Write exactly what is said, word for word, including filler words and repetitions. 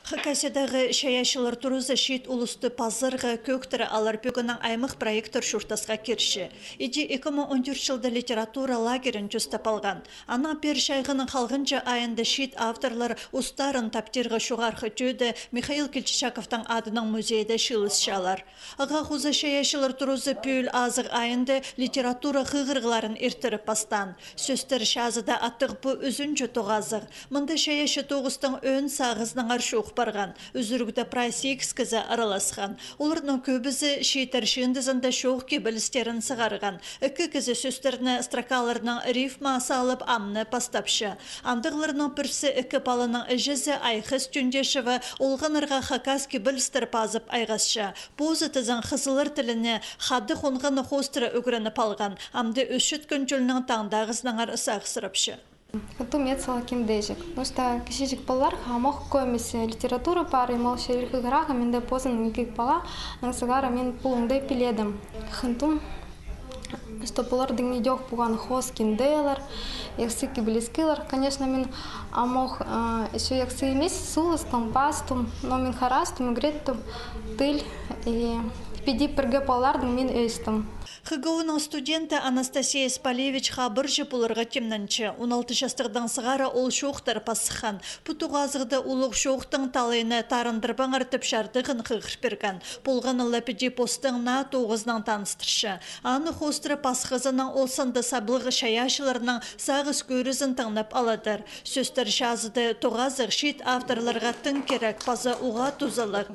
Хакасиядағы чайаачылар туразы чиит улусты пазарға кӧӧктіре алар пӧгіннең аймах проекттер чуртасха кирче. Иди ікі муң он тӧрт чылда литература лагерін чӧстеп алған. Анаң пеер чайғының халғанҷы айында чиит авторлар устарын таптирға чоғархы тӧӧде Михаил Кильчичаковтың адынаң музейде чыылысчалар. Ағаа хоза чайаачылар туразы пӱӱл азығ айында литература хығырығларын иртіріп пастаан. Сӧстер чазыда аттығ пу ӱзінҷі тоғазығ. Мында чайаачы тоғыстың ӧӧн сағызынаңар чоох парған. Ӱзӱрігде прай сигіс кізі араласхан. Оларның кӧбізі чииттер чыындызында чоох кибелістерін сығарған. Ікі кізі сӧстерні строкаларнаң рифма салып, амны пастапча. Андағларның пірсі, ікі паланың іҷезі Айхыс Тюндешева, олғаннарға хакас кибелістер пазып айғасча. Позы тізең хызыллар тіліне хада хонғаны хоостыра ӱгреніп алған. Амды ӧсчеткен чӧлнең таңдағызынаңар сағыссырапча. Хынтым ит сала киндеҷек. Потому что кічіҷек палалар амох кӧмесі литература пар, и мол чиріл хығырағы, менде позым ікі пала, анаң сығара мин пулуңдай піледім. Хынтым, что пуларның идӧк пуған хоос кинделер, яхсы кибеліскелер. Конечно, мин амох, а, ещё яхсы нимес, сулыстым, пастым, но мин харастым, ӱгреттім тіл, и піди пірге палаларнаң мин ӧстім. Х Г У-ның студенті Анастасия Спалевич хабарҷы поларға тимненче. Он алты частығдаң сығара ол чоохтар пас сыххан. Пу тоғазығда улуғ чоохтың талайны тарындырбаңар тіп чардығын хығыр пирген. Полғаны ла піди постың наа тоғызынаң таныстырча. Аны хоостыра пасхазынаң ол санда саблығ чайаачыларның сағыс кӧрізін тыңнап аладыр. Сӧстер чазыда тоғазығ чиит авторларға тың кирек паза уғаа тузалығ.